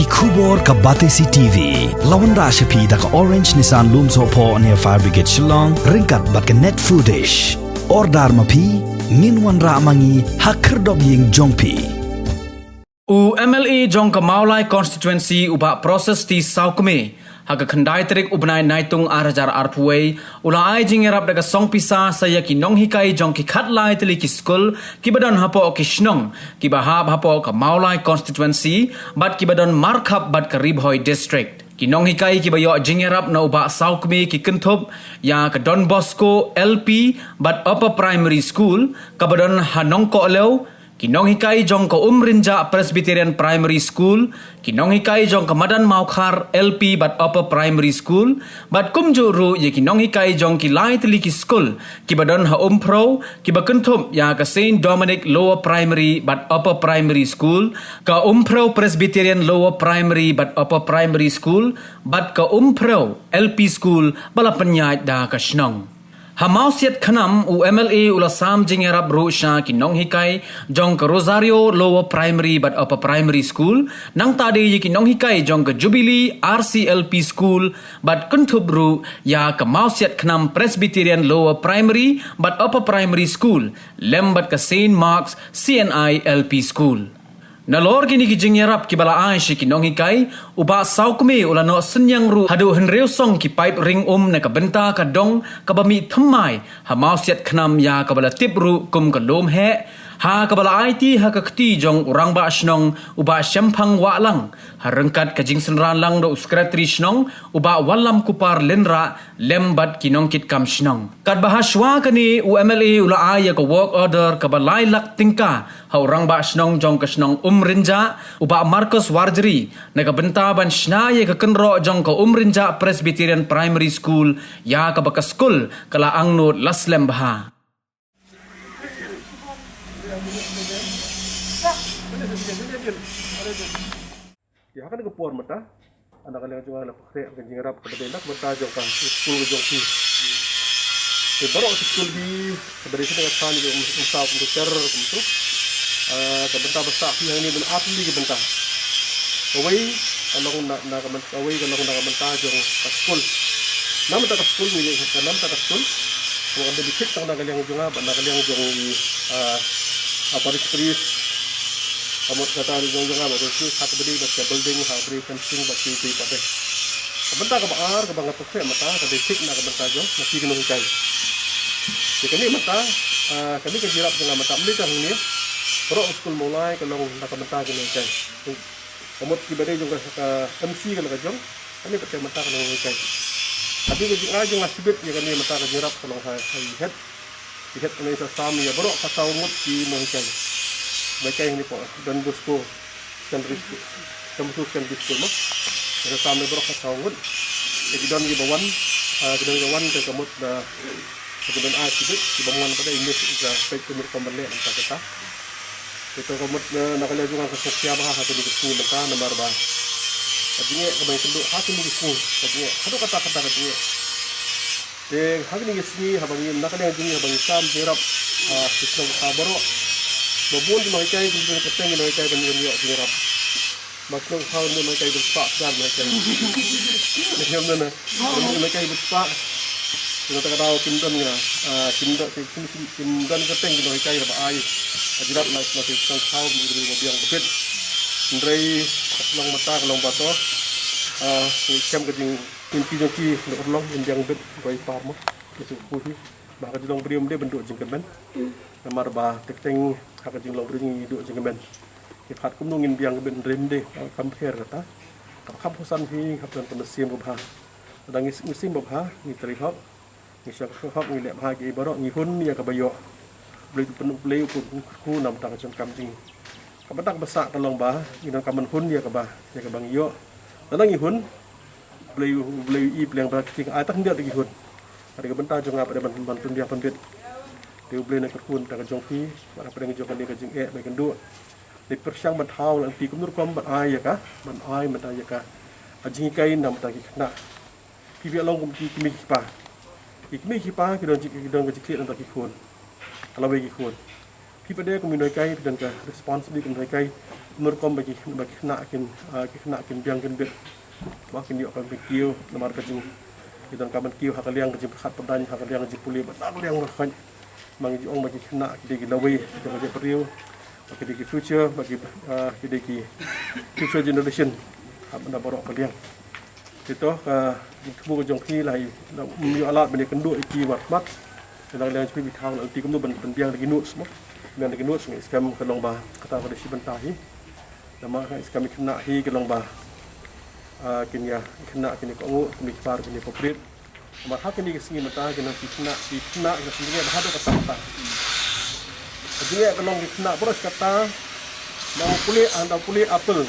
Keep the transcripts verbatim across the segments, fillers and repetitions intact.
Khubor ka Batesi T V la wanrah sha phi da ka Orange Nissan Lumsohphoh near Fire Brigade Shillong, ryngkat bad ka Net Foodish. Order ma phi, ngin wanrah ma ngi ha khyrdop ïing jong phi. U M L A jong ka Mawlai Constituency u Bah Proses T Sawkmie, ha ka khyndai tarik u bnai Naitung ar hajar arphew wei, u la ai jingïarap da ka song pisa sha ïa ki nonghikai jong ki khatlai tylli ki skul kiba don hapoh ki shnong kiba hap hapoh ka Mawlai Constituency bad kiba don markhap bad ka Ri Bhoi District. Ki nonghikai kiba ïoh jingïarap na u Bah Sawkmie ki kynthup ïa ka Don Bosco L P bad Upper Primary School kaba don ha Nongkohlew, ki nonghikai jong ka Umrynjah Presbyterian Primary School, ki nonghikai jong ka Madan Mawkhar L P bad Upper Primary School, bad kumjuh ruh ïa ki nonghikai jong ki lai tylli ki skul kiba don ha Umphrew, kiba kynthup ïa ka Saint Dominic Lower Primary bad Upper Primary School, ka Umphrew Presbyterian Lower Primary bad Upper Primary School, bad ka Umphrew L P School ba la pynïaid da ka shnong. Ha Mawsiat Khnam, u M L A u la sam jingïarap ruh sha ki nonghikai jong ka Rosario Lower Primary bad Upper Primary School, nangta de ïa ki nonghikai jong ka Jubilee R C L P School, bad kynthup ruh ïa ka Mawsiat Khnam Presbyterian Lower Primary bad Upper Primary School, lem bad ka Saint Mark's C N I L P School. Nalor kine ki jingïarap kiba la ai sha ki nonghikai, u Bah Sawkmie u la noh synñiang ruh haduh hynriew song ki paip ring um na ka bynta ka dong kaba mih thymmai ha Mawsiat Khnam, ïa kaba la tip ruh kum ka Lum Heh, ha kaba la aiti ha ka kti jong u Rangbah Shnong u Bah Shemphang Wahlang, ha ryngkat ka jingsynran lang da u Secretary Shnong u Bah Wallamkupar Lynrah, lem bad ki nongkitkam shnong. Katba ha shuwa kane, u M L A u la ai ïa ka work order kaba lai lak tyngka ha u Rangbah Shnong jong ka shnong Umrynjah, u Bah Marcus Warjri, na ka bynta ban shna ïa ka kynroh jong ka Umrynjah Presbyterian Primary School, ïa kaba ka skul ka la angnud la slem bha. Ïa, ha kane ka por mynta, na ka liang jong nga la pynkhreh ka jingïarap kaba dei na ka bynta jong ka skul ka jong phi. Te baroh ka skul phi, kaba dei na ka thaiñ jong u Sawkmie kumta, kumta. Ah, ka bynta ba sah phi hangne don ar tylli ka bynta. Kawei ka long na, na ka bynta, kawei ka long na ka bynta jong ka skul. Na ka bynta ka skul ngi, na ka bynta ka skul, ka dei ba thik tang na ka liang jong nga bad na ka liang jong i, ah, ah, parish priest. Ka mut kata jong jong nga ba parish priest, ha kaba dei bad ka building, ha kaba dei fencing bad ki, ki pat dei. Ka bynta kaba ar kaba nga pynkhreh mynta ka dei thik na ka bynta jong na ki nonghikai. Te kane mynta, ah, kane ka jingïarap jong nga mynta, mynta hangne, baroh ka skul Mawlai ka long na ka bynta ki nonghikai. Ka mut kiba dei jong ka, ka M C ka la ka jong, kane pat ka mynta ka nonghikai. Hadien ka jingai jong nga shibit ïa kane mynta ka jingïarap ka long ha, ha i head. I head kane sa sam ïa baroh ka saw ngut ki nonghikai. Ba hikai hangne hapoh Don Bosco Secondary School. Don Bosco Secondary School mo. Sa sam ïa baroh ka saw ngut. Ïa ki don kiba wan, ah, ki don kiba wan te ka mut da Ka jingdon ai shibit, kiba mon pat da i miss i ka peit kumno rukom ban leh mynta kata. Te to ka mut, eh, na ka liang jong nga ka sngewkhia bha ha kane ka sngi mynta namar ba ka jingeh kaba ngi kynduh ha kane ka sngi, ka jingeh haduh katta katta ka jingeh. Te ha kane ka sngi haba ngi, na ka liang jong ngi haba ngi sam jingïarap, ah, ki shnong ka baroh. Ba bun ki nonghikai, ki nonghikai, ki nonghikai ban ïoh jingïarap. Ba shnong ha nonghikai ba spah, da nonghikai. Nonghikai ba spah. Ki nonghikai ba kim don nga, ah, kim don, kim, kim, kim don ka teng ki nonghikai ba ai. Ka jingïarap na, na ki shnong ha nonghikai ba biang bit. Hynrei ka shnong mynta ka long ba to. Ah, ki kem ka jing, kim ki jong ki, nonghikai long, kim biang bit, roi par mo. Ki shu ku hi. Ba ka jinglong briew ym dei ban duh jingkmen. Namar ba teng teng ha ka jinglong briew ngi duh jingkmen. Ngi phad kumno ngin biang kmen rim de, kam pher kata. Kaba kham khusan hi, kham don ka mynsiem babha. Lada ngi, ngi mynsiem babha, ngi trei hok, ngi shong hok, ngi leh bha ki baroh, ngi hun ïa kaba ïoh. Blei u pyn, Blei u pyn kyrkhu na bynta ka jingkam jong ngi. Ka bynta kaba sah ka long ba ngi donkam ban hun ïa kaba, ïa kaba ngi ïoh. Lada ngi hun, Blei, Blei i pleng ba ki ai tang ïa ki hun. Ka dei ka bynta jong nga ba dei ban, ban pynbiang pynbit. Te U Blei un kyrkhu na ka jong phi, ba ka pdeng jong kane ka jingeh ba kynduh. Te pyrshang ban thaw lynti kumno rukom ban ai ïa ka, ban ai mynta ïa ka. Ka jinghikai na bynta ki khynnah. Phi ba long kum ki kmie ki kpa. Ki kmie ki kpa ki don ji, ki don ka jingkit na bynta ki khun. Ka lawei ki khun. Phi pat de kum ki nonghikai, phi don ka responsibility kum ki nonghikai. Kumno rukom ba ki, ba ki khynnah kin, ah, ki khynnah kin biang kin bit, ba kin ïoh ban kiew, namar ka jing, ki donkam ban kiew ha ka liang ka jingpyrkhat pyrdaiñ, ha ka liang ka jingpule, bad ha ka liang baroh. Ma ngi ju ong ba ki khynnah ki dei ki lawei jong ka jaitbynriew, ba ki dei ki future, ba ki, ah, ki dei ki future generation ha bynta baroh ka liang. Te to ka jingthmu ka jong phi, la ïoh lad ban ïakynduh ïa ki war mat. Te la ka liang jong phi, phi thaw la lynti kumno ban, ban biang da ki notes mo. Biang da ki notes, nga skhem ka long ba kata ka dei shi bynta hi. Namar nga skhem ki khynnah hi ka long ba, ah, kin ïa, ki khynnah kin ïa kohnguh, ki kmie ki kpa kin ïa cooperate. Namar ha kine ki sngi mynta ki nong ki khynnah, ki khynnah ki nong ki khynnah ha dei kata kata. Ka jingeh ka long ki khynnah baroh shi katta, nang pule, ah, nang pule apple.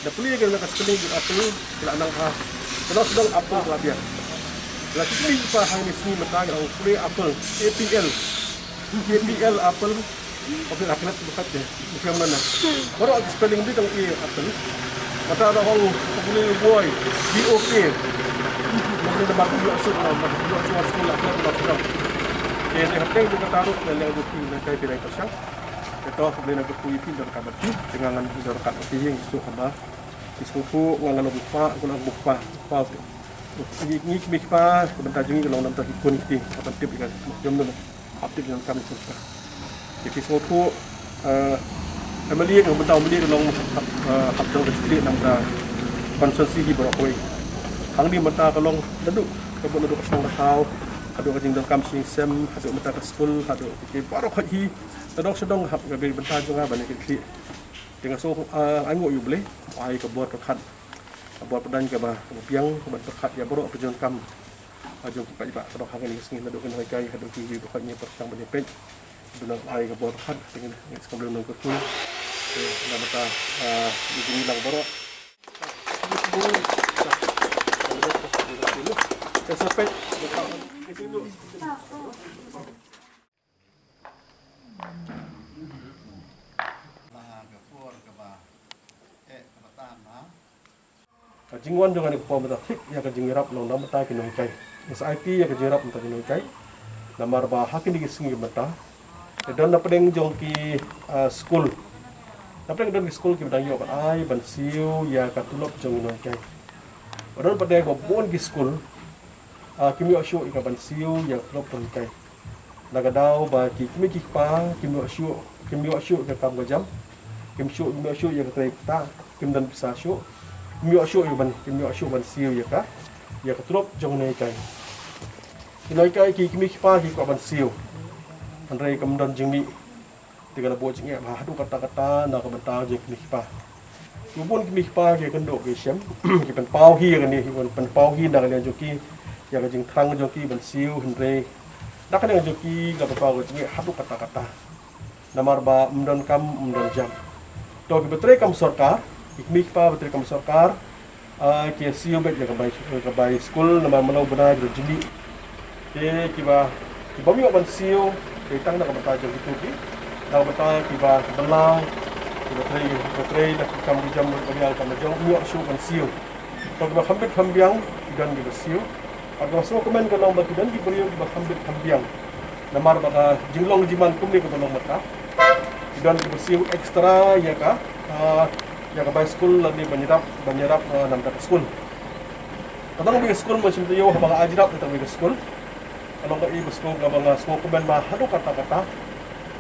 Da pule ka, ka spelling ka apple, ki la nang ha. Ka nong sdang apple ka la biang. Ki la ki kmie ki kpa ha kine ki sngi mynta ki nong pule apple, A P L. A P L apple. Apple, apple tu bukan deh. Bukan mana. Baroh ki spelling bee tang A apple. Mata da hong pule boy, B O K. Mata da mat ïoh suk, mat ïoh suk skul, apple, apple. Te ne hapdeng jong kata ruh, ne leng jong phi, ne kai phi, ne kai pyrshang. Te to, ne na ka phi, phi donkam bad phi, te nga ngan donkam bad phi, ïa ngi sngewthuh haba. Ngi sngewthuh, nga ngan ong bukpa, nga ngan ong bukpa, bukpa. Ngi, ngi, ngi kpa, ka bynta jong ngi ka long namar ki khun ki kti, ka ban tip ïa ka jingim jong ngi. Hap tip ïa ka kam jong ka. Ïa phi sngewthuh, eh, M L A ka bynta M L A ka long hap, eh, hap jong ka jingkit namar ka constituency hi baroh kawei. Hangne mynta ka long naduh, ka bun naduh ka shnong ka thaw, haduh ka jingdonkam shi jingshem, haduh mynta ka skul, haduh ki baroh kawei hi. Naduh sha dong hap ka bynta jong nga ban ïa kit. Te nga sngew, eh, ai nguh ïa U Blei, ai ka bor ka khat. Ka bor pyrdaiñ kaba, kaba biang, kaba pyrkhat ïa baroh ka jingkam. Ka jong ki paidbah, ka dok ha kine ki sngi naduh ki nonghikai, haduh ki, ki dok ha kine pyrshang ban ïa peit. Duna ai ka bor pynkhat, te ngin, ngin skam lem nong ka tu. Te, na bata, ah, ki jingïalang baroh. Te sa peit, Ka jingwan jong kane ka por mynta thik ïa ka jingïarap na bynta ki nonghikai. Ngi sa aiti ïa ka jingïarap na bynta ki nonghikai. Namar ba ha kine ki sngi mynta, te don na pdeng jong ki, ah, skul, na pdeng don ki skul kiba dang ïoh ban ai ban siew ïa ka tulop jong ki nonghikai. Ba don pat de ba bun ki skul, ah, kim ïoh shuh ïa ka ban siew ïa ka tulop nonghikai. Na ka daw ba ki kmie ki kpa kim ïoh shuh, kim ïoh shuh ïa ka kam ka jam, kim shuh, kim ïoh shuh ïa ka trei ktah, kim don pisa shuh, kim ïoh shuh ïa ban, kim ïoh shuh ban siew ïa ka, ïa ka tulop jong nonghikai. Ki nonghikai, ki kmie ki kpa ki kwah ban siew, hynrei kam don jingmih. Te ka la buh jingeh bha haduh katta katta na ka bynta jong ki kmie ki kpa. Ki bun ki kmie ki kpa ki kynduh ki shem, ki pynpaw hi ïa kane, ki pynpaw hi na ka liang jong ki ïa ka jingthrang jong ki ban siew, hynrei na ka liang jong ki ka pynpaw ka jingeh haduh katta katta. Namar ba ym don kam, ym don jam. To kiba trei kam sorkar, ki kmie ki kpa ba trei kam sorkar, ah, ki siew beit ïa ka bai, ka bai skul namar mynno bnai ki don jingmih. Te kiba, kiba ym ïoh ban siew, te tang na ka bynta jong kito ki, na ka bynta kiba, kiba law, kiba trei, kiba trei na ki kam ki jam, kiba ïa ka kam jong, ym ïoh shuh ban siew. To kiba kham bit kham biang, ki don kiba siew. Bad kaba sngewkmen ka long ba ki don ki briew kiba kham bit kham biang. Namar ba ka jinglong jingman kumne kaba long mynta, ki don kiba siew extra ïa ka, ah, ïa ka bai skul lane ban ïarap, ban ïarap, ah, na bynta ka skul. Ka dang bad ka skul, mynshem taïew haba nga ai jingïarap na bynta ka skul, ka long kaei ba sngewkmen, ba nga sngewkmen bha haduh katta katta.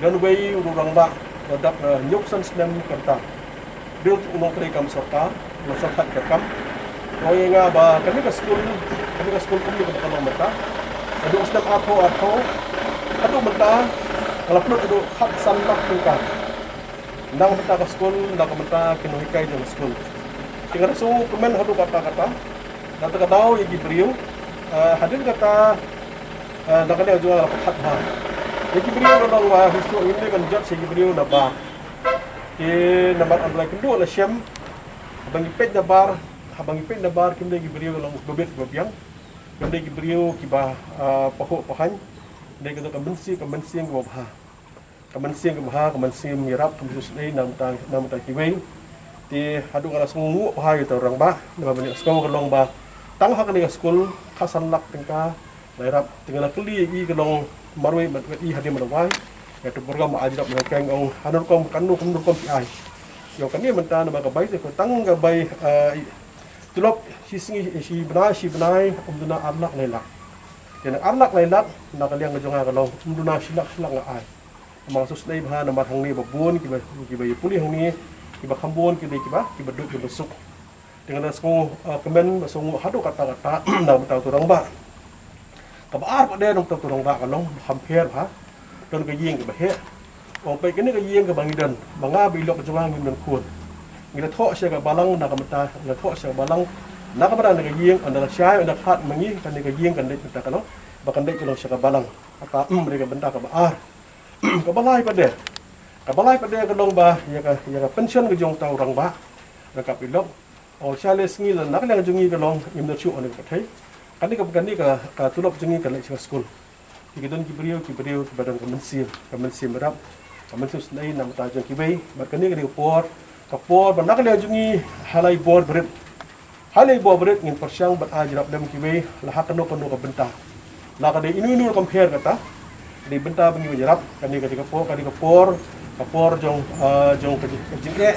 Don uwei u rangbah, u dap, eh, hynñiewphew san snem kyrta. Dei u nongtrei kam sorkar, u nongshong thait ka kam. U ong ïa nga ba kane ka skul, kane ka skul kumne kaba ka long mynta, naduh u snem arphew arphew haduh mynta, nga la pynlut haduh khatsan lak tyngka na ka bynta ka skul, na ka bynta ki nonghikai jong ka skul. Te nga da sngewkmen haduh katta katta. Na kata ka daw ïa ki briew, eh, hadien kata, eh, na kane ka jong nga la pyrkhat bha. Ïa ki briew, la long ba hi shuh ngim dei ban judge ïa ki briew na bar. Te namar hynrei kynduh la shem, haba ngi peit na bar, haba ngi peit na bar kim dei ki briew la long ba bit ba biang. Kim dei ki briew kiba, eh, pahuh pahaiñ. Dei kata ka mynsiem, ka mynsiem kaba bha. Ka mynsiem kaba bha, ka mynsiem ïarap, ka mynsiem sngewsynei na bynta, na bynta kiwei. Te haduh nga la sngewnguh bha ïa uta u rangbah, namar ba nga sngew ka long ba tang ha kane ka skul khatsan lak tyngka la ïarap. Te nga la kylli ïa i ka long marwei, marwei i hadien ba la wai ïa uta u program ba ai jingïarap na ka, nga ong hano rukom, kano, kumno rukom phi ai. Ïa kane mynta namar ka bai te ko tang ka bai, eh, tulop shi sngi shi bnai shi bnai ym duna ar lak lai lak. Te na ar lak lai lak na ka liang ka jong nga ka long ym duna shi lak shi lak nga ai. Namar shu sngewbha namar hangne ba bun kiba, kiba ïa pule hangne kiba kham bun ki dei kiba, kiba duk kiba suk. Te nga da sngew, eh, kmen ba sngew haduh katta katta na ka bynta uto u rangbah. Kaba ar pat de na ka bynta uto u rangbah ka long ba kham pher bha. Don ka ïing kaba heh. Ong peit kane ka ïing kaba ngi don ba nga bad i lok jong nga ngim don khun. Ngi la thoh sha ka balang na ka bynta, ngi la thoh sha ka balang na ka bynta na ka ïing, ynda la shai ynda khlad ma ngi kane ka ïing kan leit bynta ka long ba kan leit ka long sha ka balang. Kata ym re ka bynta kaba ar. Kaba lai pat de, kaba lai pat de ka long ba ïa ka, ïa ka pension ka jong uta u rangbah. Rangbah i lok. Ong shale sngi la na ka liang jong ngi ka long ngim da shuh ong ka pyrthei. Kane ka, kane ka, ka tulop jong ngi ka leit sha ka skul. Ki don ki briew, ki briew kiba don ka mynsiem, ka mynsiem rap, ka mynsiem sngewsynei na ka bynta jong kiwei. Bad kane, kane ka por, ka por ba na ka liang jong ngi ha la i bor barit. Ha la i bor barit ngin pyrshang ban ai jingïarap lem kiwei la ha kano kano ka bynta. La ka dei ino ino rukom pher kata. Dei bynta ba ngi ban ïarap, kane ka dei ka por, ka dei ka por, ka por jong, ah, jong ka jing, ka jingeh,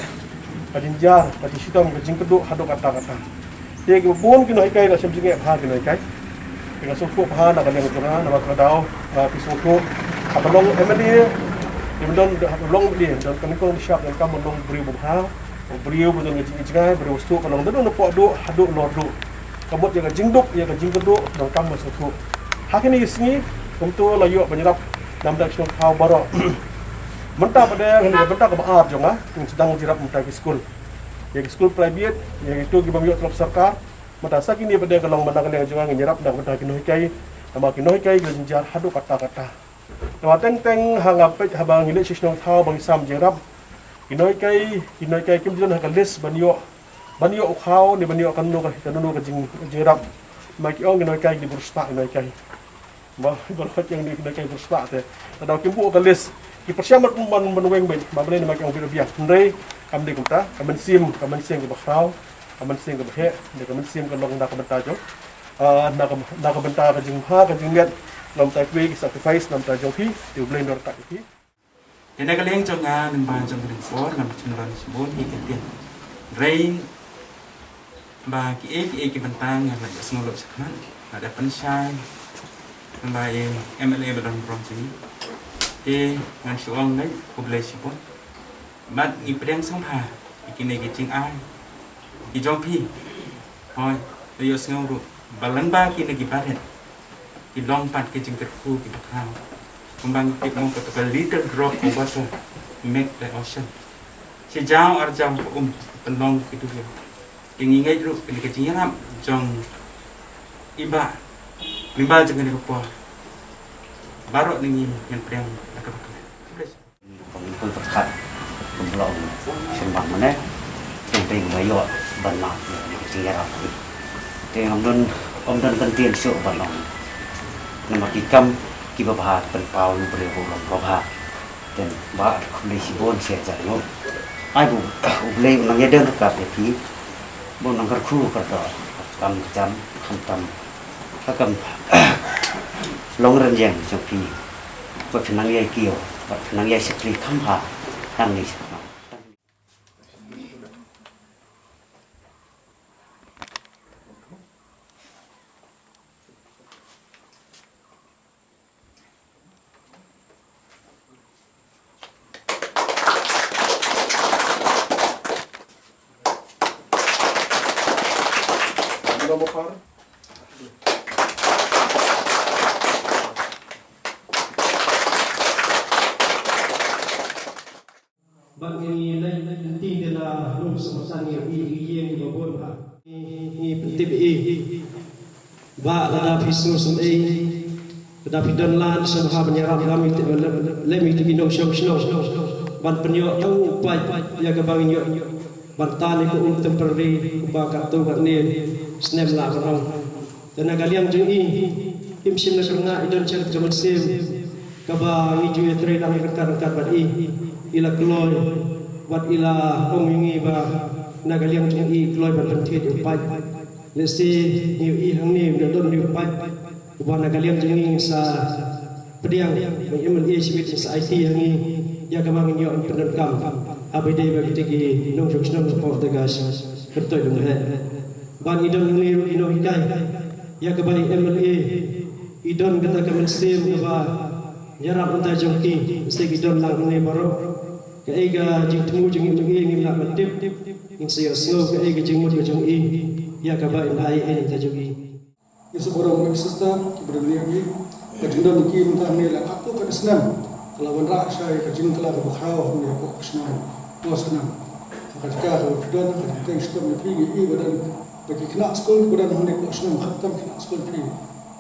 ka jingjia, ka jingshitom, ka jingkyrduh haduh katta katta. Te kiba bun ki nonghikai la shem jingeh bha ki nonghikai. Te nga sngewthuh bha na ka liang jong nga namar ka daw, ah, phi sngewthuh. Haba long M L A, te don, haba long M L A don ka nyngkong nyngshap donkam ban long briew ba bha. U briew ba don ka jingïohi jngai, briew ba sngewthuh ka long da don napoh duh haduh lor duh. Ka mut ïa ka jingduk, ïa ka jingkyrduh donkam ban sngewthuh. Ha kine ki sngi kumto la ïoh ban ïarap na ka bynta ki shnong thaw baroh. Mynta pat de, kane ka bynta kaba ar jong nga, ngin sdang ïarap mynta ki skul. Ïa ki skul private, ïa kito ki bym ïoh tulop sorkar. Mynta sa kine pat de ka long ba na ka liang jong nga ngin ïarap na ka bynta ki nonghikai. Namar ki nonghikai ki la jynjar haduh katta katta. Te ba teng teng ha nga peit haba ngi leit sha shnong thaw ba ngi sam jingïarap. Ki nonghikai, ki nonghikai kim ju don ha ka list ban ïoh, ban ïoh u khaw ne ban ïoh kano ka, kano ka jing, jingïarap. Ma ki ong ki nonghikai ki bun spah ki nonghikai. Ba, ba khot ïa ki nonghikai bun spah te. Te da kim buh ka list. Ki pyrshang ban, ban, ban weng beit. Ba balei ne ma ki ong bit biang. Hynrei kam dei kumta, ka mynsiem, ka mynsiem kaba khraw, ka mynsiem kaba heh, ne ka mynsiem ka long na ka bynta jong, ah, na ka, na ka bynta ka jingbha, ka jingmiat, na ka bynta kiwei ki sacrifice, na ka bynta jong phi, te U Blei un don ryngkat ïa phi. Te na ka liang jong nga, lyngba jong kane ka por, ngam shym don shibun ki kyntien. Hynrei ba kiei kiei ki bynta nga la ïohsngew lut shakhmat, la dep pynshai lyngba ïa i M L A ba don burom jong ngi. Te ngan shu ong ngai U Blei shibun. Bad ngi pdiang sngewbha ïa kine ki jingai ki jong phi. Hooid, la ïohsngew ruh ba lyngba kine ki barit ki long pat ki jingkyrkhu kiba khraw. Kumba ngi tip mo, kata ka little drop of water make the ocean. Shi jaw ar jaw ka um pynlong ki duriaw. Te ngi ngeit ruh kane ka jingïarap jong i Bah lyngba jong kane ka por, baroh ngi ngin pdiang da kaba kmen. Kong Pui Pyrkhat, Kong Blong Shymbang mane, teng teng ba ïoh ban mad ïa ka jingïarap. Te ngam don, ngam don kyntien shuh ban ong. Namar ki kam kiba bha pynpaw ïa u briew ba u long ba bha. Te Bah, khublei shibun shi hajar nguh. Ai ba U Blei un nang ïadon ryngkat ïa phi, ba un nang kyrkhu kyrdoh, khamtam kjam, khamtam ha ka kam long rynïeng jong phi. Ba phin nang ïai kiew, ba phin nang ïai shakri kham bha hangne shakhmat. Bad ngi leit lynti te la rung sngewsih ngi ïohi ïing kiba bun bha. Ngi pyntip ïa i Bah, lada phi sngewsynei, lada phi don lad sngewbha ban ïarap lem ïa ki, lem ïa ki nongshong shnong ban pynïoh tang u paip ïa kaba ngin ïoh ban tan ïa ka um temporary kumba katto katne snem lah ban ong. Te na ka liang jong i, im shym la kyrngah, i don sha ka mynsiem kaba ngi ju ïatrei lang ryngkat ryngkat bad i. I la kloi bad i la ong ïa ngi ba na ka liang jong i, i kloi ban pynthied ïa u paip. Lehse ngi ïohi hangne ba don une u paip uba na ka liang jong ngi ngin sa pdiang, ba i M L A Shibit in sa aiti ha ngi ïa kaba ngin ïoh ban pyndonkam. Aba dei ba kita ki nongshong shnong hapoh Dagash, kyrtoi dang heh. Ban i don hangne ruh i nonghikai, ïa kaba i M L A i don kata ka mynsiem kaba ïarap mynta jong ki, se ki don lang hangne baroh. Kaei ka jingthmu jong i M L A ngim lah ban tip, ngin sa ïohsngew kaei ka jingmut ka jong i ïa kaba in ai ei mynta jong i. Ngi sngewburom ïa ki sister kiba don ïa ngi. Ka jingdon ki mynta hangne la katto katne snem ka la wanrah sha ïa ka jingkylla kaba khraw hangne hapoh ka shnong Mawsynram. Ha ka jaka kaba phi don, ha ka jingtrei shitom ïa phi, ngi i ba don ba ki khynnah skul kiba don hangne hapoh shnong, khamtam khynnah skul phi,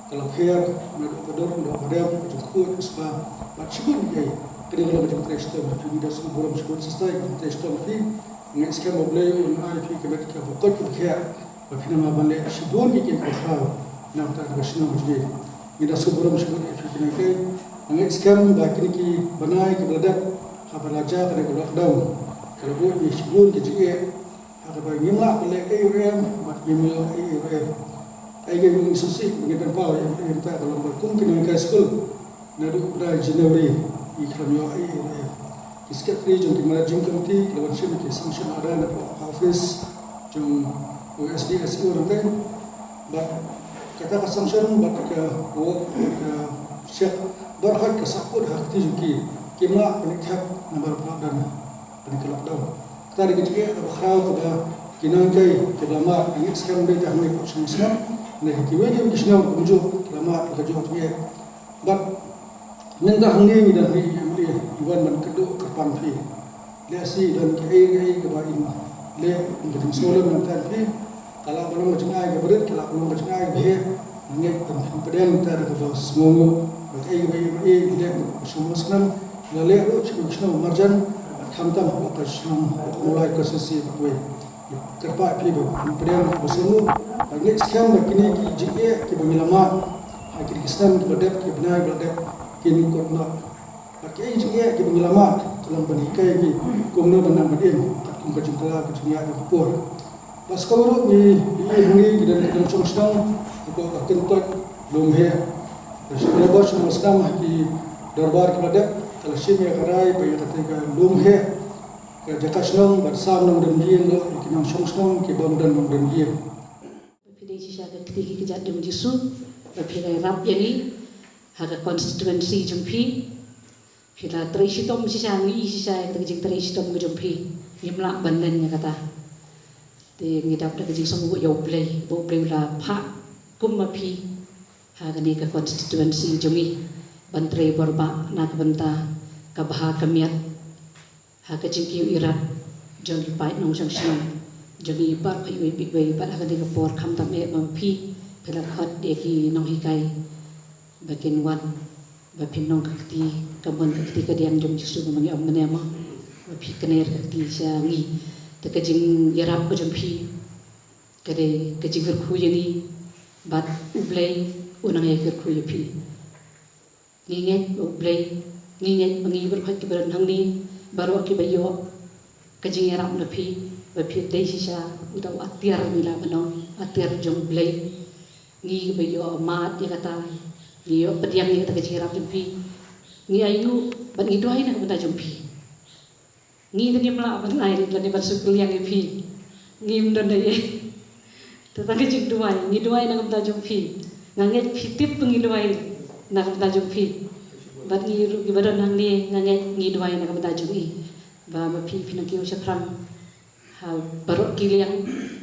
ka la pher naduh ka dur, naduh ka dem, ka jingkhuid, ka spah, bad shibun ïa ki. Ka dei ka long ka jingtrei shitom ïa phi, ngi da sngewburom shibun sister ïa ka jingtrei shitom ïa phi. Ngi skhem ba U Blei un ai phi ka met kaba koit kaba khiah. Ba phi nang ban leh shibun ki ktien ba khraw na ka bynta ka shnong jong ngi. Ngi da sngewburom shibun ïa phi ki nonghikai. Nga ngeit skhem ba kine ki bnai kiba la dep haba la jia kane ka lockdown ka la buh ïa ngi shibun ki jingeh ha kaba ngim lah ban leh ei ruh ei, bad ngim ïoh ei ruh ei. Kaei kaba ngi sngewsih ba ngi pynpaw ïa ka bynta ka long ba kum ki nonghikai skul, naduh u bnai January ngi khlem ïoh ei ei ruh ei. Ki secretary jong ki managing committee ki la wan shim ki sanction order na ka office jong u S D S E O nangtei. Bad kata ka sanction bad ka, ka check baroh ka sahkut ha ka kti jong ki, kim lah ban thep namar ba la don kane ka lockdown. Kata dei ka jingeh kaba khraw kaba ki nonghikai kiba la mad, nga ngeit skhem ba dei tang hangne hapoh shnong Mawsynram, ne ha kiwei kiwei ki shnong kumjuh ki la mad ka jingeh. Bad mynta hangne ngi don hangne i M L A i wan ban kynduh kyrpang phi. Lehse don kaei kaei kaba in leh, in ka jingsngewlem nangta phi. Ka lah ban long ka jingai kaba rit, ka lah ban long ka jingai kaba heh. Nga ngeit ba phin pdiang nangta da kaba sngewnguh. Bad kaei kaba i M L A i leh ha shnong Mawsynram, la leh ruh sha ka shnong marjan, khamtam ha ka shnong Mawlai constituency bad wei. Kyrpad phi ba phin pdiang ba sngewbha. Ba ngi skhem ba kine ki jingeh kiba ngi la mad ha kine ki snem kiba dep, ki bnai kiba dep, kin kut noh. Ba ki jingeh kiba ngi la mad ka long ban hikai ki kumno ban nang ban im katkum ka jingkylla ka jingïaid ka por. Ba sngewbha ruh ngi, ngi hangne ki don ki nongshong shnong, ki don ka kyntoit lum heh. Ka shnong ba shnong sdang ha ki dorbar kiba dep ka la shim ïa ka rai ba ïa kata ka lum heh ka jaka shnong ban sam nongdon ïing noh ïa ki nongshong shnong ki bym don nongdon ïing. Ba phi dei shisha ka kti ki kjat jong U Jisu, ba phi la ïarap ïa ngi ha ka constituency jong phi. Phi la trei shitom shisha, ngi i shisha ïa ka jingtrei shitom ka jong phi. Ngim lah ban len ïa kata. Te ngi dap da ka jingsngewbha ïa U Blei, ba U Blei u la phah kum ma phi ha kane ka constituency jong ngi ban trei bor bha na ka bynta ka bha ka miat. Ha ka jingkiew ïarap jong ki paid nongshong shnong jong ngi baroh ha iwei pa iwei, bad ha kane ka por khamtam eh ba ma phi phi la khot ïa ki nonghikai ba kin wan ba phin long ka kti, ka mon ka kti kadiang jong U Jisu ba ma ngi ong mynne mo, ba phi kner ka kti sha ngi. Te ka jingïarap ka jong phi ka dei ka jingkyrkhu ïa ngi, bad U Blei u nang ïakyrkhu ïa phi. Ngi ngeit ba U Blei, ngi ngeit ba ngi baroh kiba don hangne, baroh kiba ïoh ka jingïarap na phi, ba phi dei shisha uta u atiar, ngi lah ban ong atiar jong U Blei. Ngi kiba ïoh mad ïa kata, ngi ïoh pdiang ïa kata ka jingïarap jong phi. Ngi ainguh bad ngi duwai na ka bynta jong phi. Ngi te ngim lah ban ai lane ban shu kylliang ïa phi. Ngim don ei ei. Te tang ka jingduwai, ngi duwai na ka bynta jong phi. Nga ngeit phi tip ba ngi duwai na ka bynta jong phi. Bad ngi ruh kiba don hangne nga ngeit ngi duwai na ka bynta jong i. Ba ma phi phin nang kiew shaphrang ha baroh ki liang,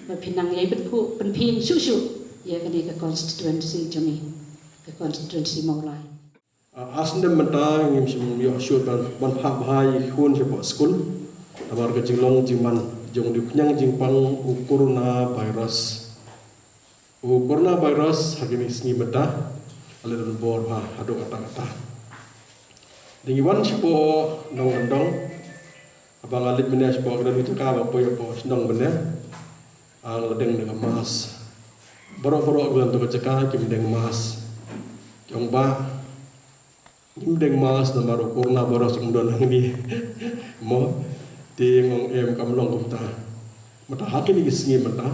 ba phin nang ïai pynphuh pynphieng shuh shuh ïa kane ka constituency jong i, ka constituency Mawlai. Ah, ar snem mynta ngim shym ïoh shuh ban, ban phah bha ïa ki khun shapoh skul namar ka jinglong jingman jong u dei u khñiang jingpang u corona virus. U corona virus ha kine ki sngi mynta ka la don bor bha haduh katta katta. Te ngi wan shapoh nongkyndong, haba nga leit mynne shapoh ka don ka jaka ba poi hapoh shnong mynne, ah, nga la deng da ka mask. Baroh baroh kiba don ha ka jaka kim deng mask. Ki ong ba ngim deng mask namar u corona virus um don hangne. Mo, te nga ong em, kam long kumta. Mynta ha kine ki sngi mynta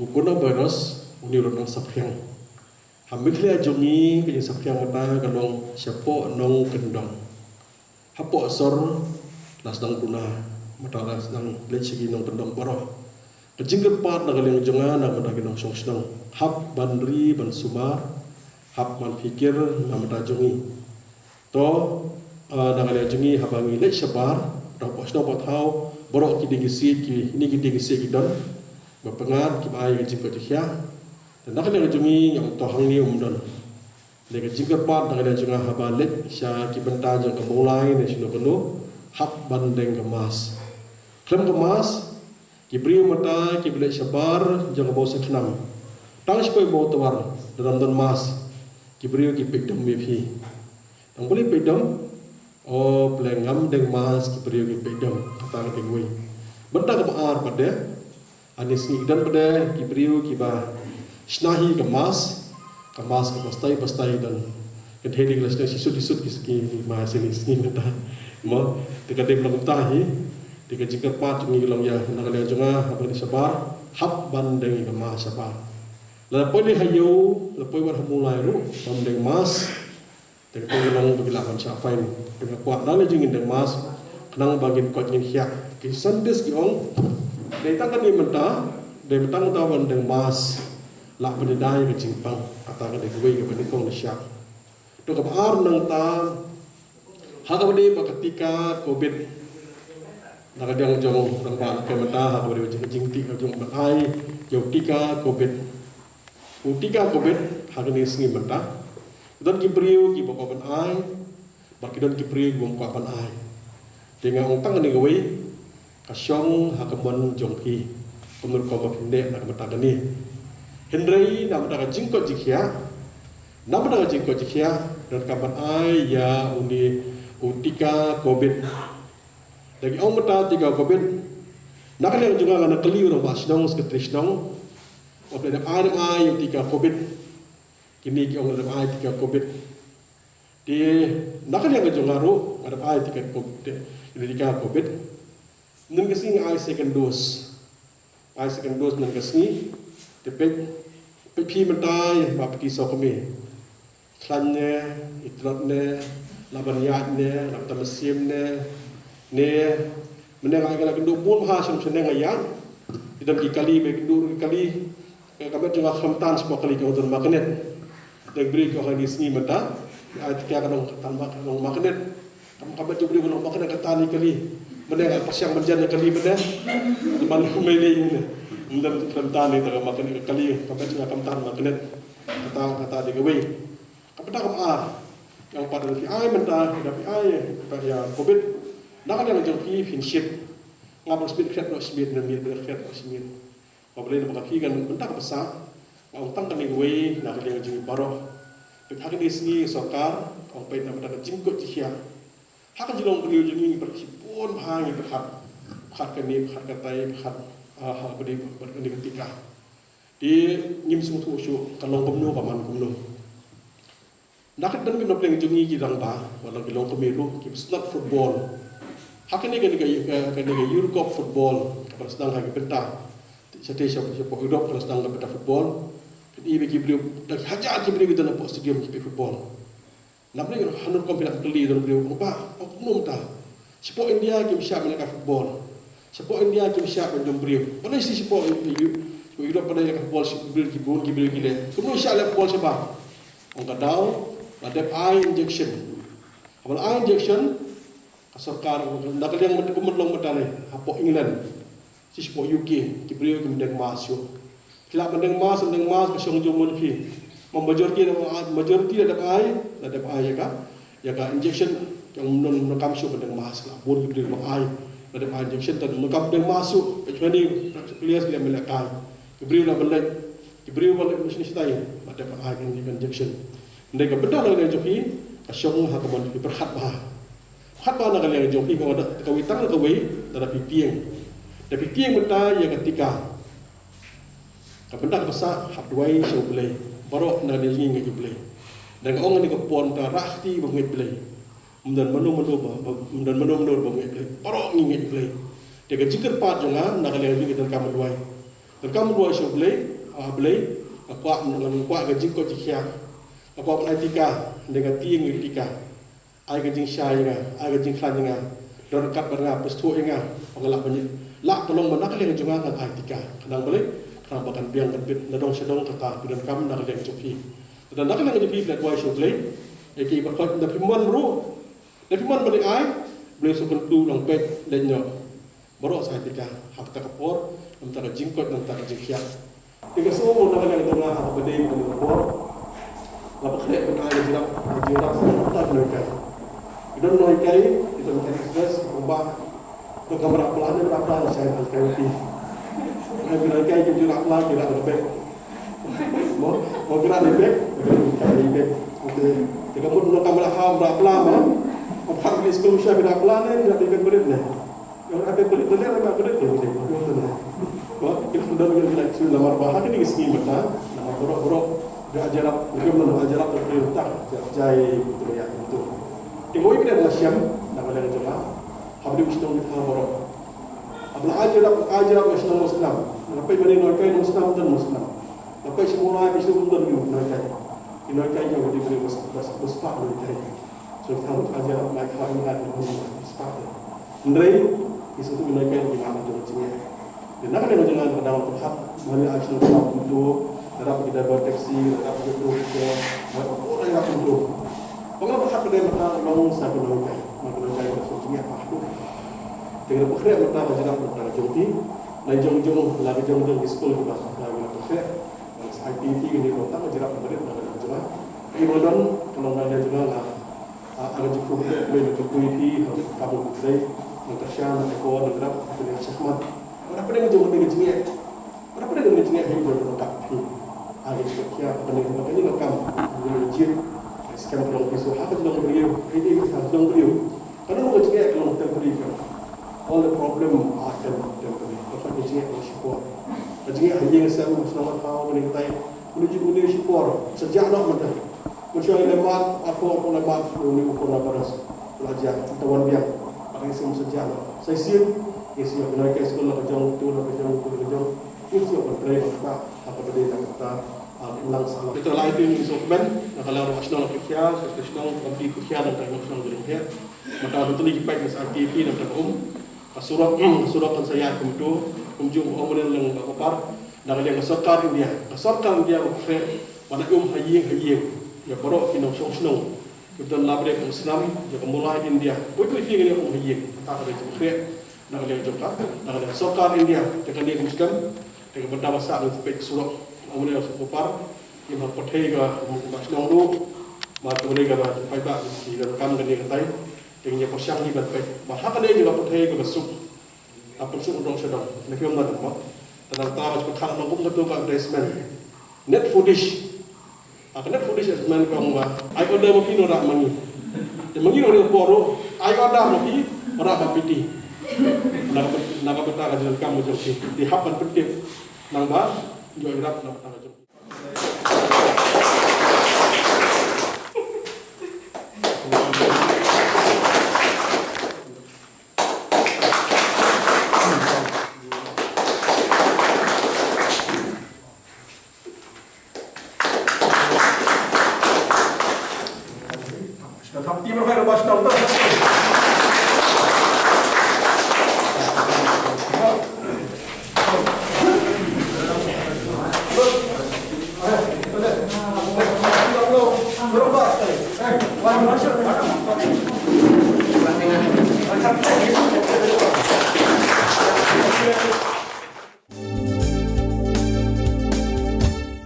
u corona virus une u la nang saphriang. Ha Meghalaya jong ngi ka jingsaphriang mynta ka long shapoh nongkyndong. Hapoh sor la sdang duna. Mynta la sdang leit sha ki nongkyndong baroh. Ka jingkyrpad na ka liang jong nga na ka bynta ki nongshong shnong, hap ban ri ban sumar, hap ban pyrkhat na ka bynta jong ngi. To, ah, na ka liang jong ngi haba ngi leit shabar, da pok shnong pok thaw, baroh ki dieng ki siej, kine ki dieng ki siej ki don ba pyngngad, kiba ai ka jingkoit jingkhiah. Te na ka liang jong ngi, ym to hangne ym don. Te ka jingkyrpad na ka liang jong nga haba leit sha ki bynta jong ka Mawlai ne shano kano, hap ban deng ka mask. Khlem ka mask, ki briew mynta kiba leit shabar jong ka Mawsakhnam, tang sha poi Mawtawar, lada ym don mask, ki briew ki peit dom ïa phi. Tang balei peit dom? O, pynlong ngam deng mask, ki briew ki peit dom. Kata ka dei kawei. Bynta kaba ar pat de, ha kine ki sngi ki don pat de ki briew kiba shna hi ka mask, ka mask kaba stai ba stai don. Kynthei ki la shna shisut shisut ki sngi, ma shisien ki sngi mynta. Mo, te ka dei ban long kumta hi. Te ka jingkyrpad jong ngi ka long ïa, na ka liang jong nga, haba leit shabar, hap ban deng ka mask shabar. Lada poi leit ha ïew, lada poi wat ha Mawlai ruh, bym deng mask, te ka long ba ki lah ban shah fine. Te nga kwah na ka liang jong ngi ngin deng mask, khnang ba ngin koit ngin khiah. Ki scientist ki ong, dei tang kane mynta, dei tang mynta ban deng mask, lah ban ïada ïa ka jingpang. Kata ka dei kawei kaba nyngkong na shyiap. To kaba ar nangta, ha kaba ïadei bad ka tika covid. Na ka liang jong rangbah, na ka mynta ha kaba ïadei bad ka jingtik, ka jingban ai ïa u tika covid. U tika covid ha kine ki sngi mynta, don ki briew kiba kwah ban ai, bad ki don ki briew kiba ym kwah ban ai. Te nga ong tang kane kawei, ka shong ha ka mon jong phi, kumno rukom ba phin leh na ka bynta kane. Hynrei na ka bynta ka jingkoit jingkhiah, na ka bynta ka jingkoit jingkhiah, donkam ban ai ïa une u tika covid. Lada ki ong mynta tika covid, na ka liang jong nga, nga kylli u rangbah shnong, secretary shnong, ba phi la dep ai ne em ai ïa u tika covid. Kine ki ong la dep ai tika covid. Te na ka liang ka jong nga ruh, nga dep ai tika covid, ïa u tika covid. Mynta ka sngi nga ai second dose. Ai second dose mynta ka sngi. Te peit, peit phi mynta ïa ba phi ki sawkmie. Khlaiñ ne, i tlot ne, lah ban ïaid ne, lah ban tam mynsiem ne, ne, mynne nga ai ka la kynduh bun bha sha shnong, nga ïaid. Ki don ki kali, ba kynduh ki kali. Ka, ka met jong nga khlem tan shapoh kali, ka don magnet. Dang bri ko ha kine ki sngi mynta. Ai tika ka long tan ma, ka long magnet. Kam, ka met jong bri ka long magnet, ka tan ïa kali. Mynne nga pyrshang ban jan ïa kali mynne. Ban mei lei mynne. Mynne khlem tan ïa ka magnet, ka kali, ka met jong nga kam tan magnet. Kata, kata dei kawei. Ka bynta kaba ar, ïa u pat lada phi ai mynta, lada phi ai ïa covid, na ka liang jong phi phin shit. Nga ban shit khriat noh shimiet, na miet ban khriat noh shimiet. Ba balei, namar ka phi kan bynta kaba sah. Nga ong tang kane kawei na ka liang jong ngi baroh. Peit ha kine ki sngi sorkar ka ong peit na bynta ka jingkoit jingkhiah. Ha ka jinglong bynriew jong ngi, ngi pyrkhat shibun bha, ngi pyrkhat, pyrkhat kane, pyrkhat katai, pyrkhat, ah, ha kaba dei bad kane ka tika. Te ngim sngewthuh shuh ka long kumno, ka man kumno. Na ka don ki nongpynlong jong ngi ki rangbah, wat la ki longkmie ruh, kiba sngewtynnat football. Ha kane, kane ka, kane ka Euro Cup football kaba la sdang ha ki bynta, shatei sha, shapoh Europe ka la sdang ka bynta football. Phin i ba ki briew da ki hajar ki briew ki don hapoh stadium ki peit football. Namar kane, hangno rukom phi lah ban kylli don briew, ong ba, ong kumno mynta. Shapoh India kim shah ban lehkai football. Shapoh India kim shah ban jong briew. Balei shi shapoh Eu-, Eu-, Europe balei lehkai football shi briew ki bun ki briew ki leh. Kumno shah leh football shabar. Ong ka daw, la dep ai injection. Haba la ai injection, ka sorkar, na ka liang mynta, kumno long mynta ne, hapoh England. Shi shapoh U K, ki briew kim deng mask shuh. Phi lah ban deng mask, deng mask, ka shong jong mon phi. Ma majority, majority la dep ai, la dep ai ïa ka, ïa ka injection, ym don, ym donkam shuh ban deng mask, la bun ki briew ba ai, la dep ai injection, te ym donkam deng mask shuh, peit shane, players ki la mih lehkai. Ki briew la ban leit, ki briew ba leit shane shatai, la dep ai ka injection. Hynrei ka bynta na ka liang jong phi, ka shong ha ka mon phi, pyrkhat bha. Pyrkhat bha na ka liang jong phi, kawei tang kawei, lada phi tieng. Lada phi tieng mynta ïa ka tika. Ka bynta kaba sah, hap duwai sha U Blei. Baroh na ka liang jong ngi ngeit ïa U Blei. Dang ong kane ka por mynta, rah kti ba ngeit Blei. Ym don mano mano ba, ba, ym don mano mano ba ngeit Blei. Baroh ngi ngeit Blei. Te ka jingkyrpad jong nga na ka liang jong ngi, donkam ban duwai. Donkam ban duwai sha U Blei, ah Blei, nga kwah, nga kwah ka jingkoit jingkhiah. Nga kwah ban ai tika, hynrei nga tieng ïa u tika. Ai ka jingshai ïa nga, ai ka jingkhlaiñ ïa nga. Don kat ba nga pyrshah ïa nga ba nga lah ban ïa lah ka long ba na ka liang jong nga ngan ai tika. Khnang balei? Khnang ba kan biang kan bit na dong sha dong kata phi donkam na ka liang jong phi. Te na ka liang jong phi phi la duwai sha U Blei. Ïa ki ba khot da phi mon ruh, da phi mon ban ai, Blei shu kyntu long peit leit noh. Baroh sa ai tika ha kata ka por, na ka bynta ka jingkoit, na ka bynta ka jingkhiah. Te ka sngew mo na ka liang jong nga ha kaba dei kane ka por. Nga pynkhreh ban ai ka jingïarap, ka jingïarap sha kata ka nonghikai. Ki don nonghikai, ki don ka express, kumba, to ka mrad pla ne mrad pla la shai ban kai ki. Ngan ki nonghikai ki jingïarap pla ki rah bek. Mo, mo ki rah bek, ki rah bek. Te ka mut nong ka mrad ha mrad pla mo. Ka phat ki skul shai ki rah pla ne, ki rah bek berit ne. Ïa, ka pynlong pynlong ïa ka pynlong pynlong ïa ka pynlong. Ba kita sudah menjadi kita sudah lamar ba ha kine ki sngi mynta, namar baroh baroh da ajarap, lagam na ajarap ka pynlong tak jai betul ïa betul. Te wei bida nga shem na ka liang jong nga. Haba dei u shnong kita baroh. Haba la ajarap, ajarap ka shnong Muslim. Haba peit ba dei nonghikai Muslim dan Muslim. Haba peit sha mula ka shnong dan nonghikai. Nonghikai jong ka dei beri bas bas bas pak nonghikai. So kita harus ajarap mai ka ïa ka spah. Hynrei ki sngewthuh ïa ka ïa ka jingeh. Te na ka liang jong nga ka dang pyrkhat, mane ai shnong ka kumto, lada ki driver taxi, lada ki driver taxi, lada ki driver taxi. Ba nga pyrkhat ka dei mynta ka long sa ka nonghikai, ma ka nonghikai ka sngewthuh ïa ka. Te nga pyrkhat mynta ka jingeh mynta ka jong ki, na jong jong, la ka jong jong ki skul kiba, la ka pyrkhat. Bad sa ai ti ti kane ka tang ka jingïarap ka barit na ka jong nga. Ka i ba don ka long na ka jong nga. Ah, ka jingkhublei ka barit ka pui ti ha ka bun khublei. Nang ka sha na ka ko na grab ka ni shahmat. Ora pdeng jong ka jingeh. Ora pdeng jong ka jingeh hi jong ka ti. Ah, ka jingeh ka ni ka ni ka kam. Ni jit. Skhem ka long piso ha ka long briew. Ka ni ka long briew. Ka long ka jingeh ka long temporary ka. All the problem are tem- temporary. Ka pat ka jingeh ka long shipor. Ka jingeh ha ïing sem shnong ha thaw ka ni ka tai. Ka ni jingeh ka long shipor. Sa jah noh mynta. Mynshwa ïa le mat, arphew arphew le mat, ka ni u corona virus. La jah, mynta wan biang. Ka ni sem sa jah noh. Sa shisien, ïa shisien ka ni ka skul la ka jong, tu la ka jong, tu la ka jong. Ïa shisien ka trei ba kata, ha ka ba dei na kata, ah, lang sa. Kita lai tu ni so kmen, na ka la ruh shnong la ka khia, ka shnong, ka bi ka khia, na ka shnong ka khia. Mynta tu ni ki peit na sa ki pi na ka um. Ka surok, ka surok kan sa ïa kumtu, kumjuh um leng leng ka par. Na ka liang ka sorkar India, ka sorkar India ka pyrshah ban ïa um ha ïing ha ïing. Ïa baroh ki nongshong shnong. Ki don labre ka Muslim, ïa ka mullah India. Poi poi ki ïa um ha ïing. Kata ka dei ka pyrshah. Na ka liang jong ka, na ka liang sorkar India, te ka liang Muslim, te ka bynta ba sah ka peit ka surok. Um leng ka par. Ki ma pyrthei ka, ka shnong ruh, ma ka bynta ka ba peit ba ki donkam ka liang ka tai. Te ngi ïa pyrshang ngi ban peit. Ba ha ka liang jong ka pyrthei ka ba suk. Ka pynsuk dong sha dong. Kane ka ïa ma dong ba. Te nangta ba ka pyrkhat nong kum ka tu ka advertisement. Net Foodish. Ha ka Net Foodish advertisement ka ong ba, ai order ma phi, nga rah ma ngi. Te ma ngi ruh ha kane ka por ruh, ai order ma phi, nga rah ma phi te. Na ka, na ka bynta ka jingdonkam ka jong phi. Te hap ban pyntip. Nang ba ïoh ïarap na ka bynta ka jong phi.